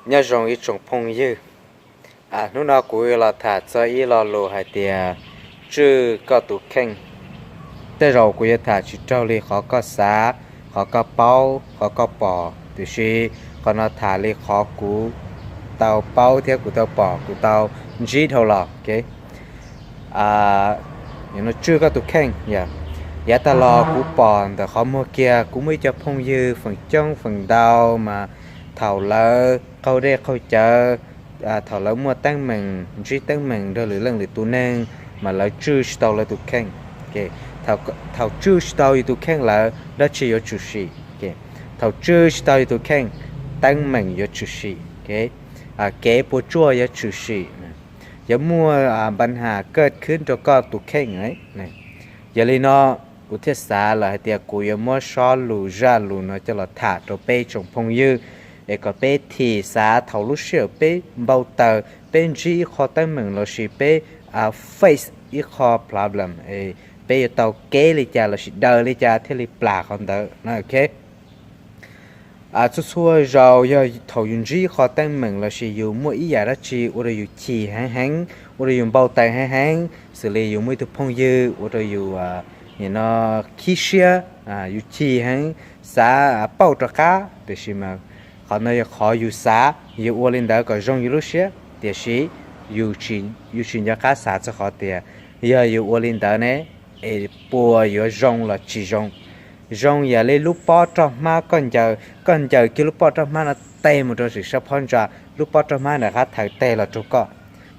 Nyob zoo ib tsoom phooj ywg, hnub no kuv yuav los tham txog ib lo lus hais tias tswj koj tus kheej. Tej zaum kuv yuav tham tsis raug li qhov koj xav, qhov koj paub, qhov koj pom, tiam sis qhov no tham li qhov kuv tau paub thiab kuv tau pom, kuv tau ntsib dhau los. Tswj koj tus kheej. Yav tag los kuv pom ntawm qhov muag kiag, kuv muaj ib co phooj ywg feem coob feem ntau mas thaum lawv qaug dej qaug cawv, thaum lawv muaj teeb meem, ntsib teeb meem nrog lwm leej lwm tus neeg, mas lawv tswj tsis tau lawv tus kheej. Thaum tswj tsis tau yus tus kheej lawm, dab tsi yuav tshwm sim? Thaum tswj tsis tau yus tus kheej, teeb meem yuav tshwm sim, kev puas tsuaj yuav tshwm sim, yuav muaj npa nham kaj khwb rau koj tus kheej. Yog li no, kuv thiaj xav lawm hais tias kuv yuav muab sob lus zaj lus no coj los tham rau peb tsoom phooj ywg, es kom peb thim xav thaum lub sij hawm peb npau taws, peb ntsib ib qho teeb meem lossis peb face ib qho problem, peb yuav tau kev li cas lossis daws li cas thiaj li plam qhov ntawd. Txhua txhua zaus yog thaum yus ntsib qho teeb meem lossis yus muaj ib yam dab tsi ua rau yus chim heev heev, ua rau yus npau taws heev heev, xws li yus muaj ib tug phooj ywg ua rau yus nim no khib siab, yus chim heev, xav pauj rov qab, tiam sis mas qhov no yog qhov yus xav, yus ua li ntawd kom zoo yus lub siab, tiam sis yus tsis nco qab xav txog qhov tias yog yus ua li ntawd ne, es puas yuav zoo los tsis zoo. Zoo yam li lub pob roj hmab koj ncaws, koj ncaws kiag lub pob roj hmab no teg mus rau tim sab phab ntsa, lub pob roj hmab nram qab thawv teg los raug koj.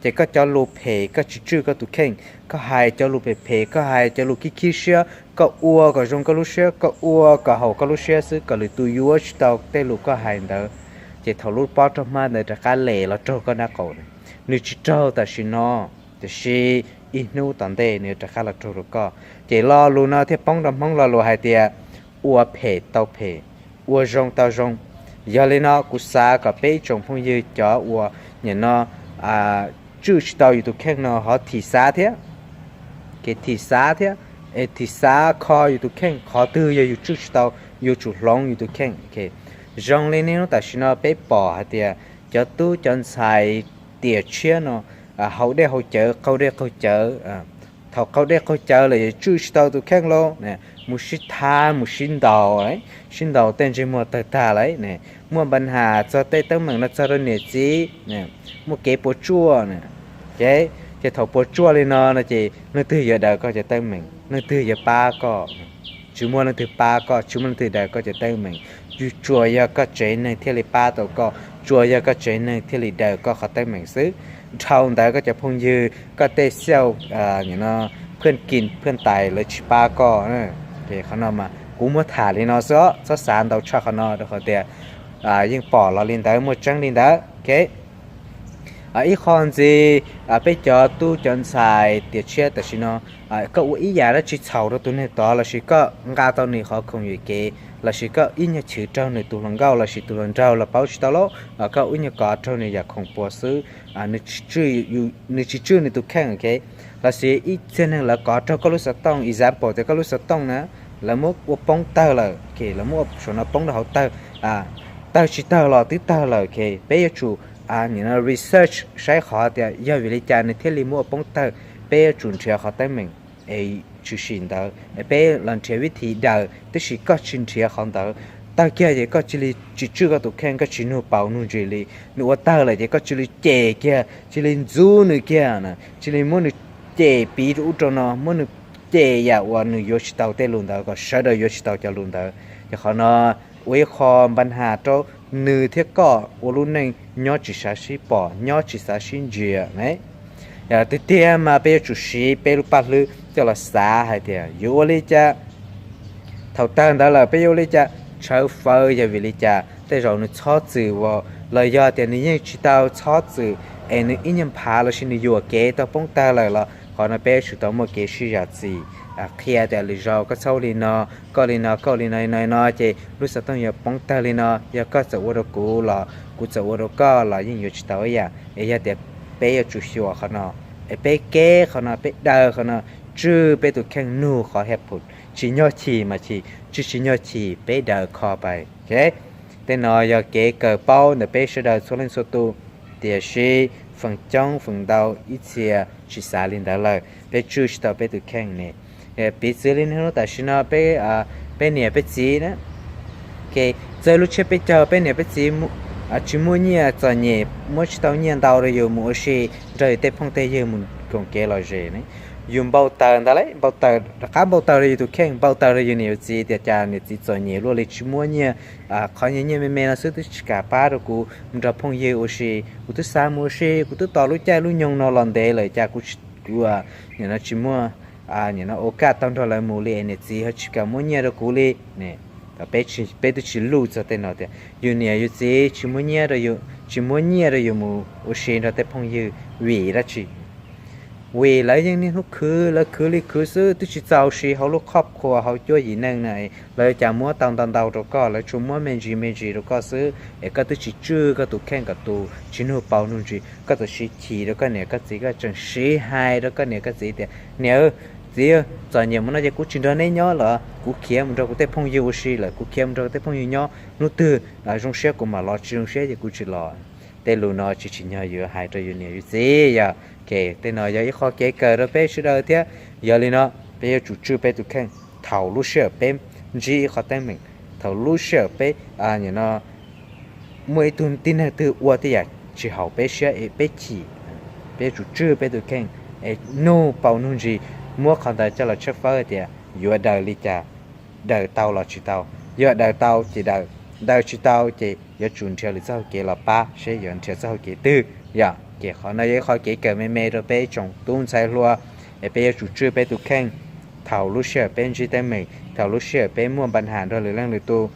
Ces koj cov lus phem koj tsis tswj koj tus kheej, koj hais cov lus phem phem, koj hais cov lus khib khib siab, koj ua kom zoo koj lub siab, koj ua kom haum koj lub siab xwb kom lwm tus yuav tsis tau tej lus koj hais ntawd. Ces thaum lub pob roj hmab ntawd rov qab lem los raug koj nraub qaum, nws tsis raug tam sim no, tiam sis ib hnub tom ntej nws rov qab los raug rau koj. Ces lo lus no thiaj poob rau Hmoob lo lus hais tias ua phem tau phem, ua zoo tau zoo. Yog li no kuv xav kom peb ib tsoom phooj ywg cov uas nim no tswj tsis tau yus tus kheej no ho thim xav thiab, kev thim xav thiab, es thim xav kho yus tus kheej, qhov twg yog yus tswj tsis tau, yuav tsum hloov yus tus kheej. Zoo li niaj hnub tam sim no peb pom hais tias cov tub cov ntxhais tiam tshiab no haus dej haus cawv, qaug dej qaug cawv. Thaum qaug dej qaug cawv lawm yuav tswj tsis tau tus kheej lauj, mus sib thab mus sib ntaus, sib ntaus tej ntsej muag tawg tag lawm, muaj npa nham txog tej teeb meem no txog rau niam txiv, muaj kev puas tsuaj. Ces thaum puas tsuaj li no no ces leej twg yuav daws koj cov teeb meem, leej twg yuav pab koj? Tsis muaj leej twg pab koj, tsis muaj leej twg daws koj cov teeb meem. Tsuas yog koj tsev neeg thiaj li pab tau koj, tsuas yog koj tsev neeg thiaj li daws koj qhov teeb meem xwb. Dhau ntawd koj cov phooj ywg, koj tej xauj, phwj kim phwj tais lawv tsis pab koj. Ces qhov no mas kuv muab tham li no xwb, txhob xav ntau tshaj qhov no rau qhov tias yeej pom los li ntawd, muaj tseeb li ntawd. Ib qho ntxiv, peb cov tub cov ntxhais tiam tshiab tam sim no, koj ua ib yam dab tsi txhaum rau tus neeg tod lossis koj nqa tau nws qhov khoom yuam kev lossis koj ib nyuag chwv raug nws tus hluas nkauj lossis tus hluas nraug los paub tsis tau lauj, koj ib nyuag kov raug nws yam khoom puas xwb, nws tsis tswj nws tus kheej, lossis ib txhia neeg lawv kov raug koj lub xov tooj, example tias koj lub xov tooj na, lawv muab ua poob tawg lawm, lawv muab ua saum no poob rau hauv tawg, tawg tsis tawg los twb tawg lawm. Peb yuav tsum research saib qhov tias yog vim li cas nws thiaj li muab ua poob tawg, peb yuav tsum nrhiav qhov teeb meem es tshwm sim ntawd, peb los nrhiav vib thib daws, tab sis koj tsis nrhiav qhov ntawd, tawg kiag ces koj cia li tsis tswj koj tus kheej, koj tsis nug paus nug ntsis li, nws ua tawg lawm ces koj cia li cem kiag, cia li ntxub nws kiag, cia li muab nws cem piv rau ub rau no, muab nws cem yam uas nws yuav tsis tau tej lus ntawd, kom sawv daws yuav tsis tau cov lus ntawd. Ces qhov no ua ib qho npa nham rau nws thiab koj ua lub neej nyob tsis xav sib pom, nyob tsis xav sib ntsia ne. Tiag tiag mas peb yuav tsum siv peb lub paj hlwb coj los xav hais tias yuav ua li cas. Thaum tawg ntawd lawm peb yuav ua li cas, tshawv fawv yog vim li cas, tej zaum nws txhob txwm as, los yog tias nws yeej tsis tau txhob txwm es nws ib nyuag nphav lossis nws yuam kev tau poob tawg lawm los qhov no peb yuav tsum tau muaj kev sib zam txim, qhia tias lwm zaus koj txhob ua li no, koj li no, koj ua li no no no ces lub xov tooj yuav poob tawg li no, yog koj txawm ua rau kuv los kuv txawm ua rau koj los yeej yuav tsis tau ib yam. Es yog tias peb yuav tsum xyuas qhov no, es peb kev qhov no, peb daws qhov no, tswj peb tus kheej, nug qhov hej phum, tsis nyog chim mas chim, tsis tsis nyog chim peb daws kho pais. Tej no yog kev kawm paub ntawm peb sawv daws txhua leej txhua tus, tiam sis feem coob feem ntau ib txhia tsis xav li ntawd lawm, peb tswj tsis tau peb tus kheej ne. Piv txwv li hnub tam sim no peb, peb niam peb txiv na, txawm lub tsiab peb caug peb niam peb txiv tsis muaj nyiaj txom nyem, muab tsis tau nyiaj ntau rau yus mus ua si nrog yus tej phooj tej ywg mus koom kev lom zem ne, yus npau taws ntawd lauj, npau taws rov qab, npau taws rau yus tus kheej, npau taws rau yus niam yus txiv tias cas niam txiv txom nyem luaj li, tsis muaj nyiaj, qhov nyiaj nyiaj me me no xwb twb tsis kam pab rau kuv mus nrog phooj ywg ua si, kuv twb xav mus ua si, kuv twb tos lub caij lub nyoog no los ntev lawm cas kuv, kuv nim no tsis muaj, nim no ua kaj tau nrog lawv mus li es niam txiv ho tsis kam muab nyiaj rau kuv li ne. Peb twb tsis luj txog tej no tias yus niam yus txiv tsis muab nyiaj rau yus, tsis muab nyiaj rau yus mus ua si nrog tej phooj ywg vim dab tsi? Vim lawv yeej niaj hnub khwv, lawv khwv li khwv xwb twb tsis txaus siv hauv lub qhov qhua hauv cuab yim neej na, lawv cas muab tau ntau ntau rau koj, lawv tsuas muab me ntsis me ntsis rau koj xwb es koj twb tsis tswj koj tus kheej kom tus tsis nug paus nug ntsis, koj txawm siv chim rau koj niam koj txiv, koj tseem siv hais rau koj niam koj txiv tias niam txiv, txom nyem mus no ces kuv tsis nrog neb nyob lawm, kuv khiav mus nrog kuv tej phooj ywg ua si lawm, kuv khiav mus nrog kuv tej phooj ywg nyob, hnub twg zoo siab kuv mam los, tsis zoo siab ces kuv tsis los. Tej lus no tsis tsim nyog yus hais rau yus niam yus txiv yom. Ces tej no yog ib qho kev kawm rau peb sawv daws thiab. Yog li no peb yuav tsum tswj peb tus kheej thaum lub sij hawm peb ntsib ib qho teeb meem, thaum lub sij hawm peb nim no muaj ib tug tib neeg twg ua tej yam tsis haum peb siab es peb chim, peb yuav tsum tswj peb tus kheej es nug paus nug ntsis, muab qhov ntawd coj los tshawb fawb tias yuav daws li cas, daws tau los tsis tau. Yog daws tau ces daws, daws tsis tau ces yuav tsum nrhiav lwm txoj hau kev los pab seb yuav nrhiav txoj hau kev twg yom. Ces qhov no yog ib qho kev kawm me me rau peb tsoom tub ntxhais hluas, es peb yuav tsum tswj peb tus kheej thaum lub sij hawm peb ntsib teeb meem, thaum lub sij hawm peb muaj npa nham nrog lwm leej lwm tus,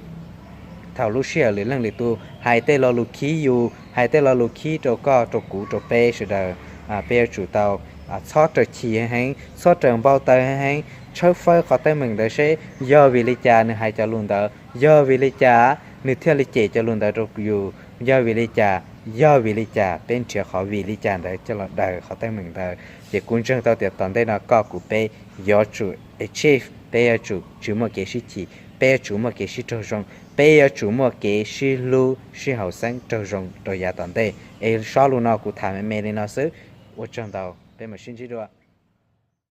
thaum lub sij hawm lwm leej lwm tus hais tej lo lus khib yus, hais tej lo lus khib rau koj rau kuv rau peb sawv daws, peb yuav tsum tau txhob raws chim heev, txhob raws npau taws heev, tshawb fawb qhov teeb meem ntawd seb yog vim li cas nws hais cov lus ntawd, yog vim li cas nws thiaj li cem cov lus ntawd rau yus, yog vim li cas, yog vim li cas, peb nrhiav qhov vim li cas ntawd coj los daws qhov teeb meem ntawd. Ces kuv ntseeg tau tias tom ntej no koj kuv peb yuav tsum achieve, peb yuav tsum tsis muaj kev sib chim, peb yuav tsum muaj kev sib raug zoo, peb yuav tsum muaj kev sib hlub sib haum xeeb raug zoo rau yav tom ntej. Es sob lus no kuv tham me me li no xwb, ua tsaug ntau, peb mam sib ntsib dua.